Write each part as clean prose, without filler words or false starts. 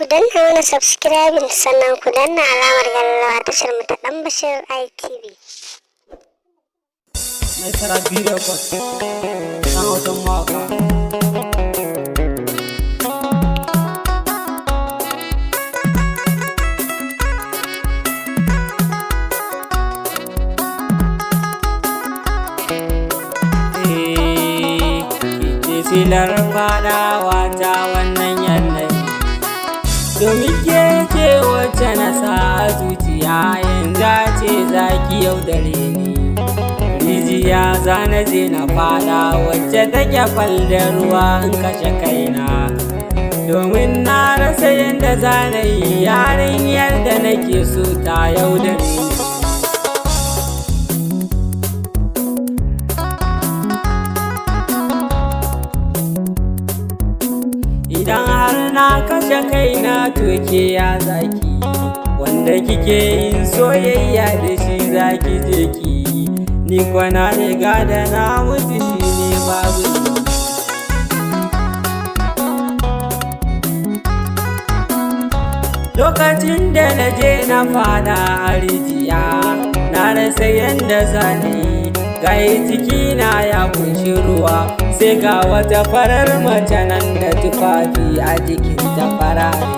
Ku danna mana subscribing, sannan ku danna alamar ƙararrawa tashar mu ta Ɗan Bashir ITV. Mai Sarabi Record, ɗan autan mawaka. Silar fadawa ta wannan yanayi, domin ke ce wacce na sa zuciya, yanzu ce zaki yaudare ni. Rijiya za na je na fada wacce take fal da ruwa in kashe kaina, domin na rasa yadda za na yi, yarinyar da nake so ta yaudare ni. Idan har na kashe kaina, to ke ya zaki? Wanda kike yin soyayya da shi zaki je ki, ni kwana riga da na mutu, shi ne babu ni. Lokacin da na je na fada a rijiya, na rasa yadda zani, gayi cikina ya kunshi ruwa, sai ga wata farar mace nan da tufafi a jikinta farare.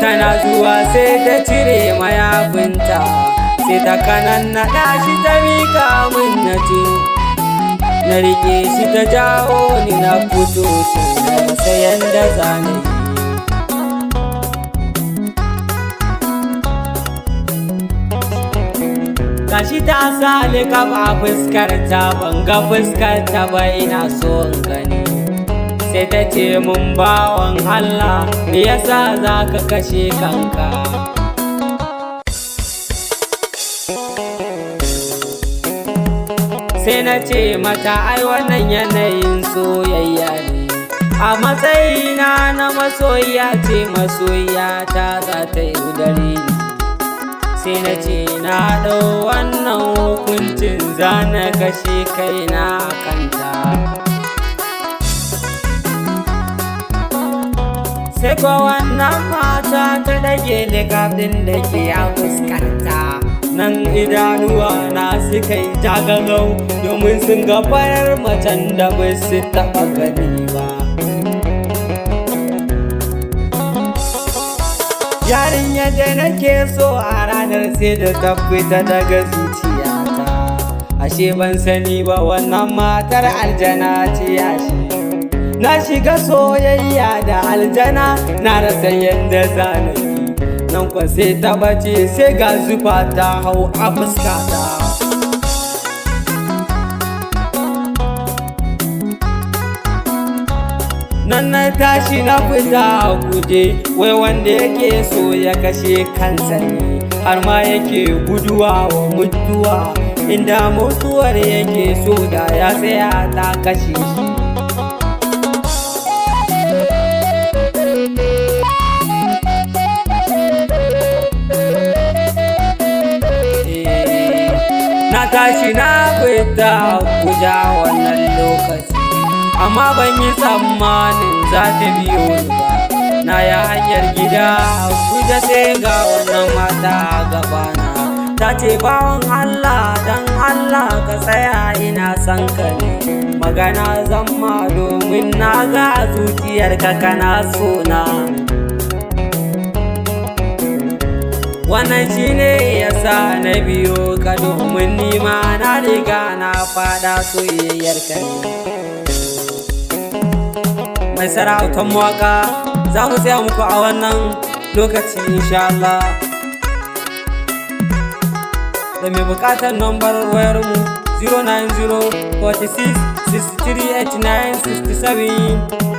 Tana zuwa sai ta cire mayafinta, sai ta kanannaɗa shi ta miƙa min, na ci, na riƙe shi, ta jawo ni na fito, sai na rasa yanda zane yi. Gashi ta sa likaf a fuskarta, ban ga fuskarta ba, ina so in gani. Sai ta ce mun, "Bawan Allah, me yasa za ka kashe kanka?" Sai na ce mata, "Ai wannan yanayin soyayya ne, a matsayina na masoyiya ce masoyiya ta za ta yaudare ni." Sai na ce na ɗau wannan hukuncin, za na kashe kaina a kanta. Sai ko wannan mata ta ɗage likafin da ke a fuskarta, nan idanuwa na suka yi jagagau, domin sun ga farar macen da ba su taɓa gani ba. Yarinyar da nake so a ranar sai da ta fita daga zuciyata, ashe ban sani ba wannan matar aljana ce. Ashe na shiga soyayya da aljana, na rasa yadda zana yi. Nan kwa sai ta bace, sai ga zufa ta hau a fuskata. Nan na tashi na fita a guje, wai wanda yake so ya kashe kansa ne har ma yake guduwa wa mutuwa? Inda mutuwar yake so, da ya tsaya ta kashe shi. Na tashi na fita guja wannan lokaci, amma ban yi tsammanin za ta biyo ni ba. Na ya hanyar gida guja, sai ga wannan mata a gabana. Ta ce, "Bawan Allah, dan Allah ka tsaya, ina son ka ne, magana zama, domin na ga zuciyarka kana sona. Wannan shine yasa na biyo ka, domin nima na riga na fada soyayyar ka ne." Mai sarautar mawaka, za mu tsaya muku a wannan lokaci insha Allah. Da mai bukatar nambar wayar mu, 090 46 63 89 67.